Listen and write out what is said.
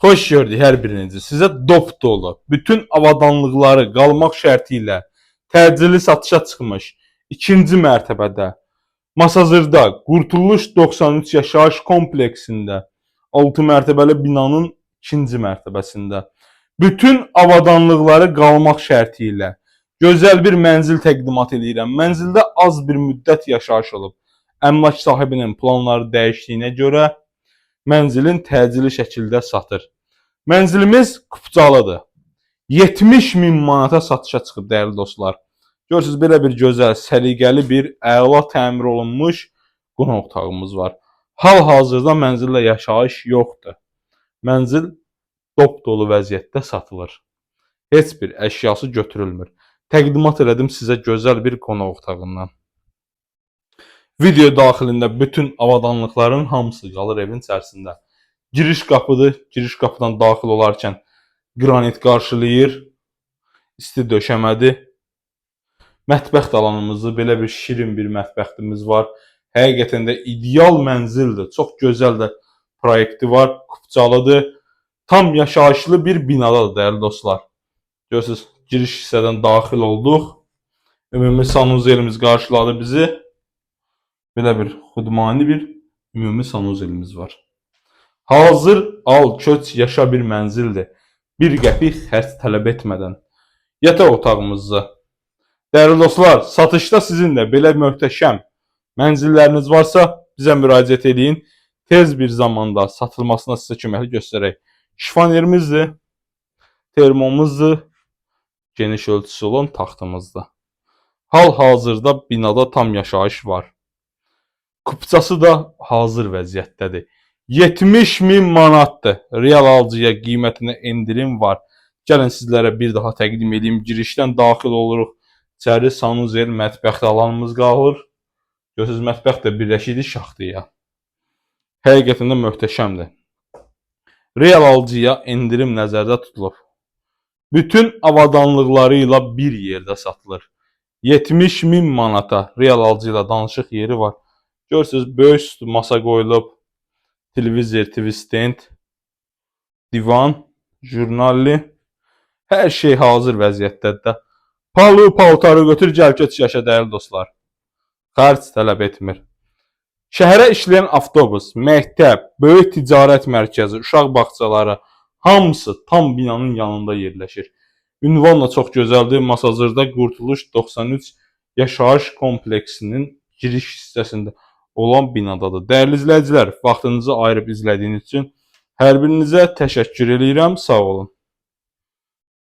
Xoş gördük hər birinizi. Sizə dop dolu, bütün avadanlıqları qalmaq şərti ilə təcili satışa çıxmış ikinci mərtəbədə Masazırda Qurtuluş 93 yaşayış kompleksində 6 mərtəbəli binanın ikinci mərtəbəsində bütün avadanlıqları qalmaq şərti ilə gözəl bir mənzil təqdimat eləyirəm. Mənzildə az bir müddət yaşayış olub. Əmlak sahibinin planları dəyişdiyinə görə mənzilin təcili şəkildə satır. Mənzilimiz Kupcalıdır. 70 min manata satışa çıxıb, dəyərli dostlar. Görürsüz, belə bir gözəl, səliqəli bir əla təmir olunmuş qonaq otağımız var. Hal-hazırda mənzildə yaşayış yoxdur. Mənzil dop dolu vəziyyətdə satılır. Heç bir əşyası götürülmür. Təqdimat elədim sizə gözəl bir qonaq otağından. Video daxilində bütün avadanlıqların hamısı qalır evin içərisində. Giriş qapıdır. Giriş qapıdan daxil olarkən qranit qarşılayır. İsti döşəmədir. Mətbəx alanımızı, belə bir şirin bir mətbəximiz var. Həqiqətən də ideal mənzildir. Çox gözəl də proyekti var. Kupcalıdır. Tam yaşayışlı bir binadadır, dəyərli dostlar. Görürsüz, giriş hissədən daxil olduq. Ümumi sanuzelimiz qarşıladı bizi. Belə bir xudmani bir ümumi sanuzelimiz var. Hazır al, köç, yaşa bir mənzildir. Bir qəpik xərc tələb etmədən. Yataq otağımızda. Dəyərli dostlar, satışda sizin də belə möhtəşəm mənzilləriniz varsa, bizə müraciət eləyin. Tez bir zamanda satılmasına sizə köməklik göstərək. Şifanerimizdir, termomuzdur, geniş ölçüsü olan taxtımızdır. Hal-hazırda binada tam yaşayış var. Kupçası da hazır vəziyyətdədir. 70 min manatdır. Real alıcıya qiymətinə endirim var. Gəlin sizlərə bir daha təqdim edeyim. Girişdən daxil oluruq. İçəri sanuzel, mətbəx alanımız qalır. Görürsüz, mətbəx də birləşikdir şaxtaya. Həqiqətən də möhtəşəmdir. Real alıcıya endirim nəzərdə tutulub. Bütün avadanlıqları ilə bir yerdə satılır. 70 min manata real alıcı ilə danışıq yeri var. Görürsüz, böyük masa qoyulub. Televizor, TV stand, divan, jurnalli. Hər şey hazır vəziyyətdədir də. Palu paltarı götür, gəl köç yaşa, dəyərli dostlar. Xərc tələb etmir. Şəhərə işləyən avtobus, məktəb, böyük ticarət mərkəzi, uşaq bağçaları hamısı tam binanın yanında yerləşir. Ünvan da çox gözəldir. Masazırda Qurtuluş 93 yaşayış kompleksinin giriş hissəsində olan binadadır. Dəyərli izləyicilər, vaxtınızı ayırıb izlədiyiniz üçün hər birinizə təşəkkür eləyirəm. Sağ olun.